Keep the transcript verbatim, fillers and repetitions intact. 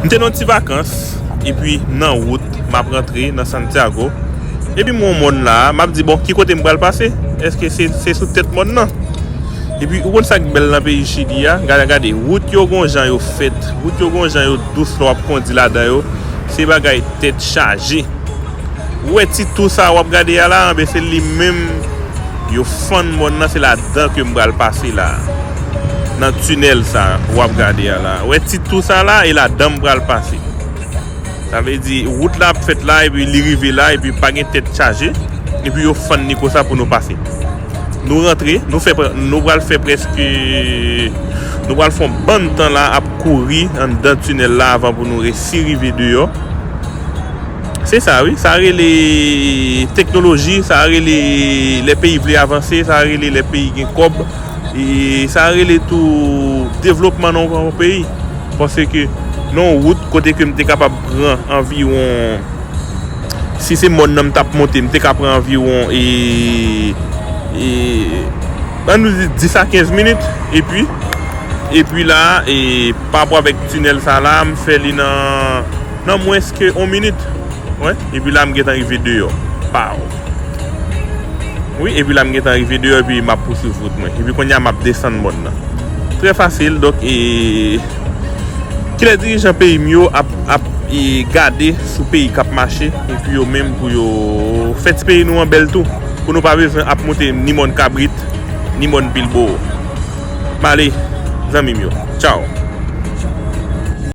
M te nan ti vakans, epi nan wout, m ap rantre nan Santiago. Epi m wè yon mòn la, m ap di, bon, ki kote m pral pase? Èske se, se sou tèt mòn nan? Epi, ou konn sa k bèl nan peyi Chili a? Gade, gade, wout yo gon jan yo fèt, wout yo gon jan yo dous lè w ap kondi ladan yo. Se bagay tèt chaje. Ou wè ti tou sa w ap gade a la, anben se li menm yo fann mòn nan, se ladan ke m pral pase la. Nan tinèl sa w ap gade a la. Ou wè ti tou sa la, e ladan m pral pase. Sa vle di, wout la ap fèt la, epi li rive la, epi pa gen tèt chaje, epi yo fann li konsa pou nou pase. Nou rantre, nou fè, nou pral fè prèske, nou pral fè yon bann tan la ap kouri anndan tinèl la avan pou nou resi rive deyò. Se sa wi, sa rele teknoloji, sa rele lè peyi vle avanse, sa rele lè peyi gen kòb, e sa rele tou devlopman nan yon peyi. Paske nan yon wout kote ke m te kapab pran anviwon, si se mòn nan m t ap monte, m te ka pran anviwon, e, e, ann nou di dis a kenz minit, epi, epi la, e, pa rapò avèk tinèl sa la, m fè li nan, nan mwens ke yon minit. Wè, epi la m gentan rive deyò. Paw. Wi, epi la m gentan rive deyò, epi m ap pouswiv wout mwen. Epi kounye a m ap desann mòn nan. Trè fasil, donk, e, kilè dirijan peyi m yo ap, ap, e, gade sou peyi k ap mache, epi yo menm pou yo fè ti peyi nou an bèl tou. Pou nou pa bezwen ap monte ni mòn Kabrit, ni mòn Pilbowo. M ale, zanmi m yo. Tchaw.